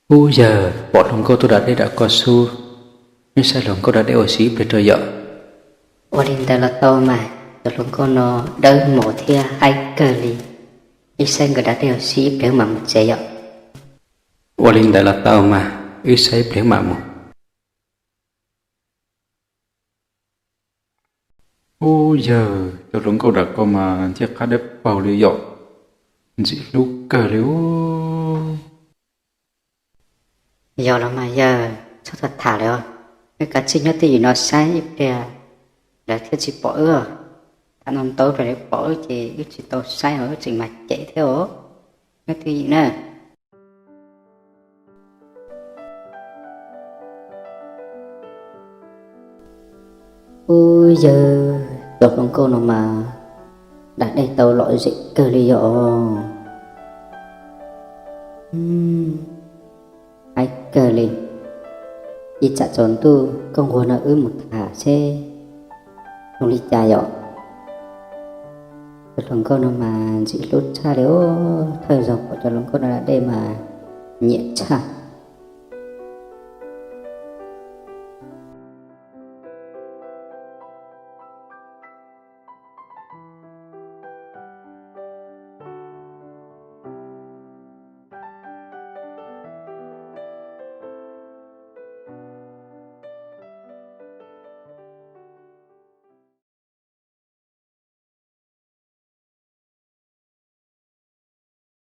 Ub yawg, pom hluas nkauj tuaj da dej rau koj xwb, wb saib hluas nkauj da dej ua si ib pliag rau yom. Ua li ntawd los tau mas, cov hluas nkauj no dawb mos thiab haib kawg li. Wb saib nkawd da dej ua si ib pliag mam mus tsev yom. Ua li ntawd los tau mas, wb saib ib pliag mam mus. Ub yawg, cov hluas nkauj da dej mas ntxim qab dawb paug li yom, ntxim hlub kawg li ub. Yog los mas yawg, txhob tham tham lawm os. Wb kav tsij nyob twj ywm no saib ib pliag lawv thiaj tsis pom wb. Tham no ntau plaws lawv pom wb ces wb tsis tau saib os, wb tseem mas cem thiab os. Nyob twj ywm na. Ub yawg, cov hluas nkauj no mas da dej tau lom zem kawg li yom. Haib kawg li. Ib tsam tsaus ntuj koj nquag no wb mus tham seb zoo li cas yom. Cov hluas nkauj no mas ntxim hlub tshaj li os, thawj zaug pom cov hluas nkauj no da dej mas nyiam tshaj.